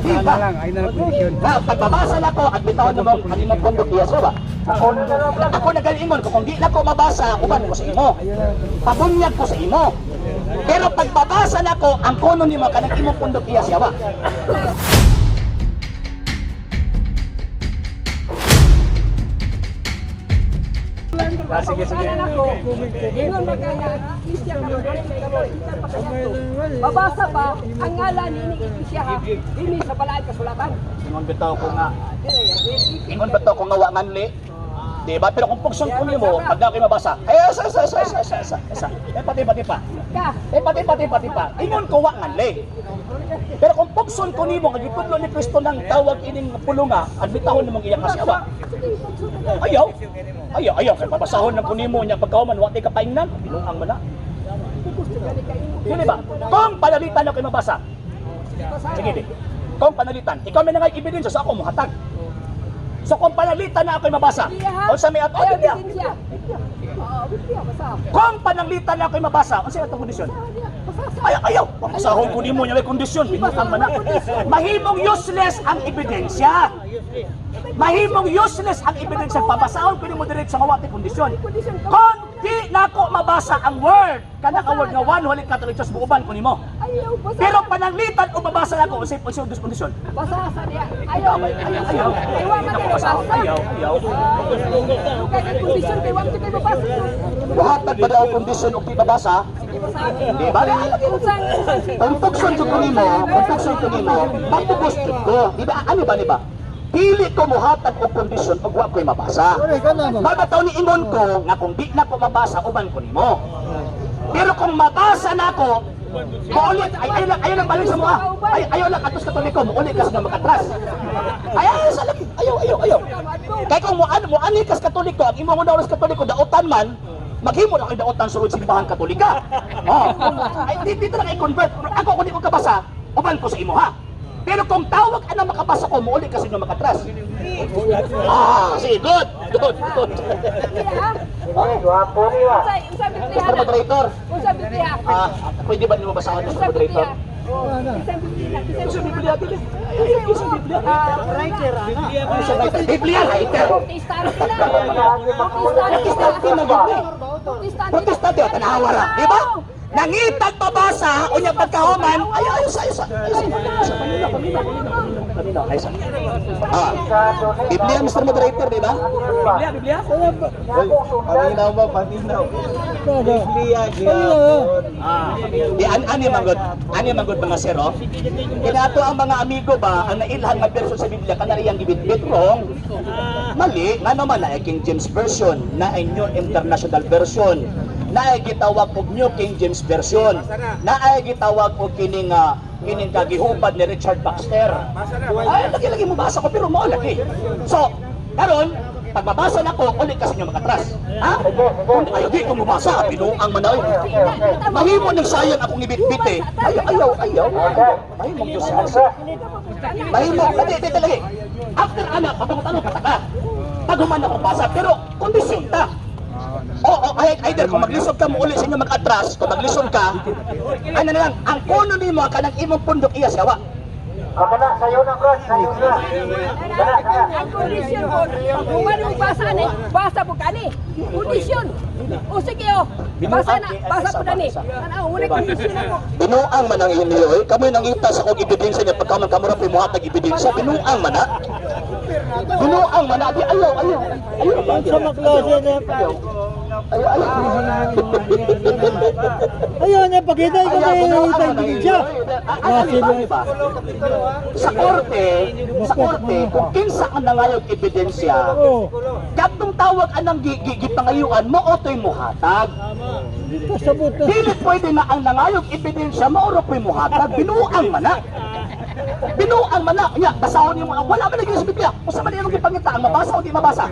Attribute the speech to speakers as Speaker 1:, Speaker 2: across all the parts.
Speaker 1: Di ba?
Speaker 2: Lang, ay na lang kondisyon.
Speaker 1: Nga, pagbabasa na ko, at bitawon na mo, ang imong pundok iya ba? Ako nagalingon ko, kung di na ko mabasa, uban ko sa imo. Pabunyag ko sa imo. Pero pagbabasa na ko, ang kono nimo kanang imong pundok iya siya ba?
Speaker 2: Ah, sige, sige.
Speaker 3: Ako, ingon magkaya, Iglesia Katolika pa kaya to. Babasa ba ang ngalan ni Iglesia ha? Dini sa balaan kasulatan.
Speaker 1: Ingon bitaw ko nga. Ingon bitaw ko nga wa nganli. Di ba? Pero kung pugson ko nimo, pag na mabasa, ay, asa, asa, asa, asa, asa, asa, asa. Eh, pati, pati pa.
Speaker 3: Ka.
Speaker 1: Eh, pati, pati, pati pa. Ingon ko wa nganli. Pero kung pugson ko nimo, nga gitudlo ni Kristo ng tawag ining pulunga, at bitawon nimong iyang kasiawa. Ayaw. Ayaw, ayaw. Kaya pabasahon ng kunimo niya pagkauman, wa ti kapaingnan. Binuang man na. Dili ba? Kung panalitan ako mabasa. Sige, di. Kung panalitan, ikaw may nangay ebidensya sa ako muhatag. So kung panalitan na ako'y mabasa,
Speaker 3: Biblia ha?
Speaker 1: unsa may ato
Speaker 3: Ayaw,
Speaker 1: Biblia.
Speaker 3: ebidensya. Oo, Biblia, basa.
Speaker 1: Kung pananglitan na ako'y mabasa, unsa may atong kondisyon?
Speaker 3: Basa.
Speaker 1: Ayaw, ayaw. Pabasahon ko nimo niya may kondisyon, binuang man na. Mahimong useless ang ebidensya. Mahimong useless ang ebidensya. Pabasahon ko nimo diretso nga wa ti kondisyon. Kung di nako mabasa ang word, kanang ang word nga one Holy Catholic Church buuban ko nimo.
Speaker 3: Ayaw, basa.
Speaker 1: Pero pananglitan o mabasa nako unsay unsay kondisyon?
Speaker 3: Basa sa niya. Ayaw.
Speaker 1: Ayaw, ayaw.
Speaker 3: Ayaw, man
Speaker 1: Ako
Speaker 3: kayo
Speaker 1: basahon.
Speaker 3: basa.
Speaker 1: Ayaw, ayaw.
Speaker 3: Kaya kay kondisyon kay wa man kay mabasa.
Speaker 1: Muhatag ba daw ang kondisyon og di mabasa?
Speaker 3: Sige, basa.
Speaker 1: Di ba?
Speaker 3: Unsang unsang
Speaker 1: Kung pugson jud ko nimo, kung pugson ko nimo, matubos jud ko. Di ba? Ano ba, di ba? Dili ko muhatag og kondisyon og wa ko'y mabasa. Mabataw ni ingon ko nga kung di na ko mabasa uban ko nimo. Pero kung mabasa na ako, maulit, ay, ayaw lang, ayaw lang balik sa mga. Ay, ayaw lang atos Katoliko, maulit ka sa makatras. Ay, ayaw sa lagi. Ayaw, ayaw, ayaw. Kaya kung mo ano mo ani kas Katoliko, ang imong una oras Katoliko daotan man, maghimo na kay daotan sulod simbahan Katolika. Oh. Ay di dito lang i-convert. Ako kung di ko kabasa, uban ko sa imo ha. Pero kung tawag ana makabasa ko, muuli ka sa inyo makatras. Ah, sige, good, good, good.
Speaker 3: Biblia ha? Unsay unsay Biblia?
Speaker 1: Mr. Moderator,
Speaker 3: Unsay Biblia?
Speaker 1: ah, pwede ba niyo basahon, Mr.
Speaker 3: Unsay
Speaker 1: Moderator?
Speaker 3: Biblia? Oh, unsay Biblia?
Speaker 1: Unsay Biblia dili? Unsay Biblia?
Speaker 3: Writer
Speaker 1: Ano siya writer? Biblia writer.
Speaker 3: Protestante na. Protestante
Speaker 1: Protestante na gid.
Speaker 3: Protestante.
Speaker 1: Protestante, tanawa ra, di ba? Nangitag pabasa, unya pagkahuman, ay ay sa sa ay sa sa paminaw, paminaw, paminaw, paminaw, ay sa. Ah, Biblia, Mr. Moderator, di ba? Biblia, Biblia.
Speaker 2: Paminaw ba? Paminaw. Biblia, gyapon.
Speaker 1: Ah, di an ani manggod, ani manggod mga sir, oh. Kinato ang mga amigo ba ang nailhan nga version sa Biblia kanariyang gibitbit wrong. Mali, ngano man na King James version, na ay New International Version, na ay gitawag og New King James Version, na ay gitawag og kining kining kagihupad ni Richard Baxter. Ay, lagi lagi mo basa ko pero mo lagi. So, karon pag mabasa na ko, ulit kasi nyo makatras. Ha? Kung ayaw di ko mabasa, binuang man ay. Mahimo ng sayang akong ibitbit eh. Ayaw, ayaw, ayaw. Mahimo yung sayang. Mahimo, lagi, di, lagi. After ana, pag ka taka. Pag human ako basa, pero kondisyon ta. Oo, ay, either kung maglisod ka mo uli sa inyo mag-atras, kung maglisod ka, ano na lang, ang kuno nimo kanang imong pundok iya siyawa.
Speaker 4: Kana, sayo na, bro. Sayo na. Kana, kana.
Speaker 3: Ang kondisyon ko, pag human mo basa ni, basa po kani. Kondisyon. O sige o, basa na, basa po na ni. Tanaw, wala kondisyon ako.
Speaker 1: Binuang man ang inyo, eh. Kamoy nangita sa kong ebidensya niya, pagka man kamo ra po'y muhatag ebidensya, binuang man na. Binuang man na, di ayaw, ayaw. Ayaw, ayaw, ayaw. Ayaw, ayaw.
Speaker 5: Ayun, na pakita ko
Speaker 1: Ayaw,
Speaker 5: kay
Speaker 1: binuang man ang
Speaker 5: ebidensya.
Speaker 1: inyo, eh. Ano ba, di ba? Sa korte, kung kinsa ang nangayog ebidensya,
Speaker 5: Oh,
Speaker 1: kadtong tawag anang gipangayuan mo otoy muhatag.
Speaker 5: pasabot na.
Speaker 1: Dili pwede na ang nangayog ebidensya mauro po'y muhatag, binuang man na. Binuang man na. Nya, basahon nimo wala man lagi sa Biblia. Usa man imong gipangita ang mabasa o di mabasa.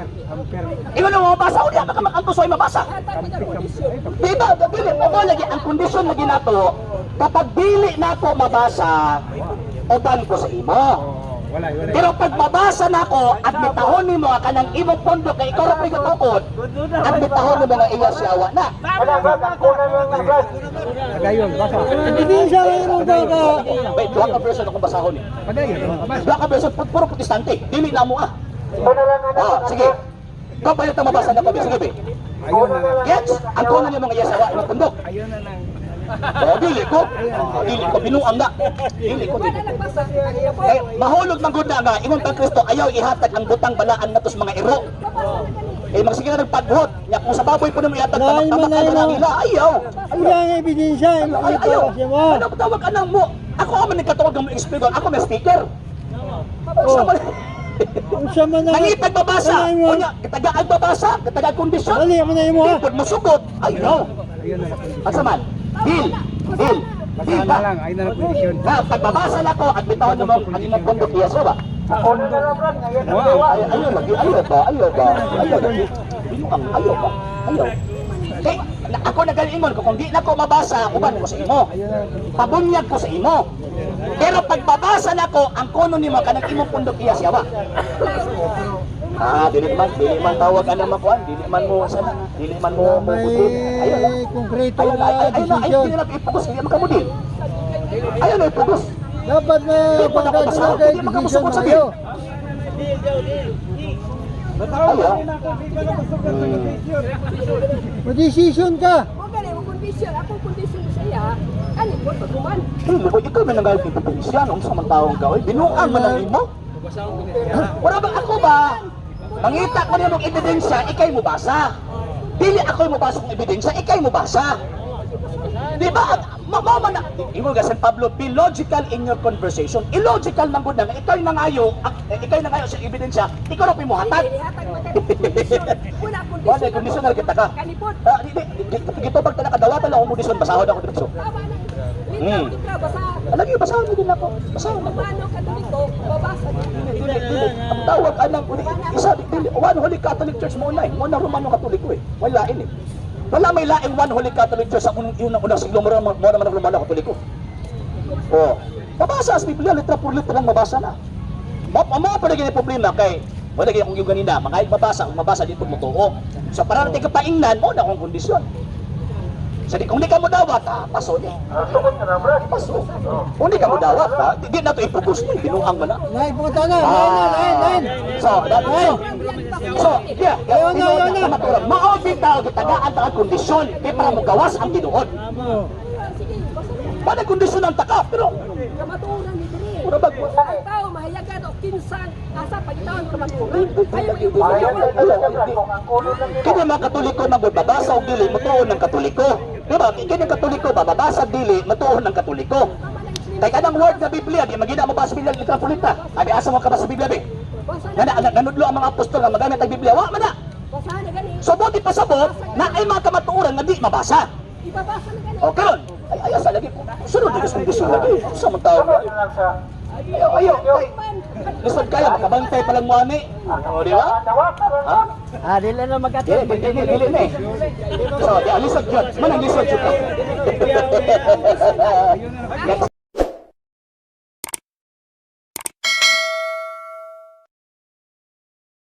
Speaker 1: Ingon mo mabasa o di maka makantusoy mabasa.
Speaker 3: Hatag ko na kondisyon.
Speaker 1: Di ba? Dili mo lagi ang kondisyon lagi nato kapag dili nako mabasa uban ko sa imo. Pero pag mabasa nako at mitahon nimo nga kanang imong pondo kay ikaw ra pa'y katukod, at mitahon nimo nga iya siya wa na.
Speaker 4: Wala, Brad, ang kunan lang na, Brad.
Speaker 5: Ebidensya lang imong ka.
Speaker 1: Wait, duha ka version akong basahon eh. Duha ka version puro protestante. Dili na mo ah.
Speaker 4: Ito na lang, anak.
Speaker 1: Ah, sige. Ikaw pa yung mabasa na ko, sige be.
Speaker 4: Kunan na lang.
Speaker 1: Gets? Ang kunan nimo nga iya siya wa imong pundok. Oh, dili ko. Oh, dili ko binuang na. Dili ko
Speaker 3: Wala
Speaker 1: dili.
Speaker 3: lang basa. Ano po?
Speaker 1: Eh, mahulog man gud na nga imong pang Kristo ayaw ihatag ang butang balaan nato sa mga iro.
Speaker 3: Babasa na gani.
Speaker 1: Eh magsige na nagpaghot. Nya kung sa baboy po nimo ihatag
Speaker 5: Lain
Speaker 1: tamak
Speaker 5: man,
Speaker 1: tamak
Speaker 5: lain
Speaker 1: ang
Speaker 5: man.
Speaker 1: nila ayaw.
Speaker 5: Wala nga ebidensya imong
Speaker 1: Ay, ayaw.
Speaker 5: ipabasa mo.
Speaker 1: Ano ba tawag anang mo? Ako ang man nagkatuog ng explain. Ako may speaker.
Speaker 5: Oh.
Speaker 1: Sa man.
Speaker 5: Unsa man na.
Speaker 1: Nangitag babasa.
Speaker 5: Wala mo.
Speaker 1: Unya, kitagaan babasa, kitagaan kondisyon.
Speaker 5: Dali mo na imo ha.
Speaker 1: Di pud mosugot. Ayaw. Asa man? Deal. Deal. Deal ba? Na pagbabasa na ko at bitawan mo ang imong pundok iya sa ba?
Speaker 4: Kunan na lang, Brad. Ngayon, ang dewa.
Speaker 1: Ay, ayaw lagi, ayaw ba, ayaw ba, ayaw lagi. Binuang, ayaw ba, ayaw. Kay, na, ako nagalingon ko, kung di na ko mabasa, uban ko sa imo. Pabunyag ko sa imo. Pero pagbabasa na ko, ang kono nimo kanang imong pundok iya siya ba? Ah, dili man tawag anang makuan, dili man mo sana, dili man mo mo
Speaker 5: May
Speaker 1: ayaw lang.
Speaker 5: konkreto
Speaker 1: Ayaw
Speaker 5: na
Speaker 1: na, ayaw, ayaw na, ayaw,
Speaker 5: desisyon.
Speaker 1: dili na ipugos, hindi man kamudil. Ayaw na ipugos.
Speaker 5: Dapat na
Speaker 1: Hindi po na ako
Speaker 5: pagkadula
Speaker 1: basahon,
Speaker 5: kay
Speaker 1: hindi man
Speaker 5: desisyon
Speaker 1: kamusukot sa
Speaker 5: maayo.
Speaker 1: Ayaw.
Speaker 5: Decision ka.
Speaker 3: Mo gani mo kondisyon, akong kondisyon sa iya. Ani mo paghuman.
Speaker 1: Dili ko, ikaw man ang ebidensya nung sa man taong ka, oy, binuang man ang imo. Wala ba ako ba? Mangita ko niya mong ebidensya, ikay mo basa. Dili ako mo basa kong ebidensya, ikay mo basa. Di ba? Mao man na, ingon ga San Pablo, be logical in your conversation. Illogical man gud na nga ikay nangayo, ikay nangayo sa ebidensya, ikaw ra mo hatag.
Speaker 3: Dili hatag man kani kondisyon. Wala kondisyon.
Speaker 1: Wala kondisyon na kita ka.
Speaker 3: Kani pod.
Speaker 1: Ah, di, di, di, gitubag talaga dawatan lang akong kondisyon, basahon ako diretso.
Speaker 3: Tama na. Litra, litra, basa.
Speaker 1: Lagi basahon din ako. Basahon ako.
Speaker 3: Romano, Katoliko, babasa.
Speaker 1: Dili, dili. Ang tawag anang uli, isa dili One Holy Catholic Church mo na eh. Mo na Romano Katoliko eh. Wala ini. Wala may laing One Holy Catholic Church sa unang unang, unang siglo mo naman ang Romano Katoliko. Oh. Mabasa sa Biblia litra por litra lang mabasa na. Mo mo pa lagi problema kay wala gyud akong yung ganina, mga mabasa, kung mabasa dito mo tuo. So para natin kapaingnan mo na akong kondisyon. Sa di kung di ka mo dawat, ah, paso ni.
Speaker 4: Sugod ka na, Brad.
Speaker 1: Paso. Kung di ka mo dawat, ah, di na to ipugos ni, binuang mo na.
Speaker 5: Lain po na, lain na, lain, lain.
Speaker 1: So, that, so, so, yeah,
Speaker 5: Ayaw na, ayaw na.
Speaker 1: Kamaturan. Mao bitaw gitagaan ta ang kondisyon kay para mogawas ang tinuod.
Speaker 5: Oh.
Speaker 3: Sige, basa na.
Speaker 1: Para kondisyon ang taka pero
Speaker 3: Kamatuoran ni diri.
Speaker 1: mura bag
Speaker 3: Ang tao mahayagan og kinsang asa pagitaon kamatuoran. Ayaw
Speaker 4: Ayaw,
Speaker 3: ibigay.
Speaker 4: ayaw, Brad. Kung ang kunan lang nimo.
Speaker 1: Kini mga Katoliko man gud babasa og dili motuon ng Katoliko. Di ba? Kini Katoliko ba babasa og dili motuon ng Katoliko. Kay kanang word nga Biblia di magina mo ba sa Biblia litra por litra. Abi asa mo ka ba sa Biblia be?
Speaker 3: Basa na.
Speaker 1: Nga na nanudlo ang mga apostol nga magamit ang Biblia wa man na.
Speaker 3: Basa na gani.
Speaker 1: So buti pa sabot na ay mga kamatuoran nga di mabasa.
Speaker 3: Ibabasa na gani.
Speaker 1: O karon, ay ay asa lagi sunod lagi sa kondisyon lagi. Sa man tao.
Speaker 4: Sunod na lang sa
Speaker 1: Ayaw, ayaw. Kay, lisod kaya, makabantay pa lang mo ani. O, di ba?
Speaker 4: dawatan lang.
Speaker 1: Ha?
Speaker 2: Ah, dili na magatid.
Speaker 1: Dili, dili, dili, dili na eh. So, di, lisod yun. Manang lisod yun.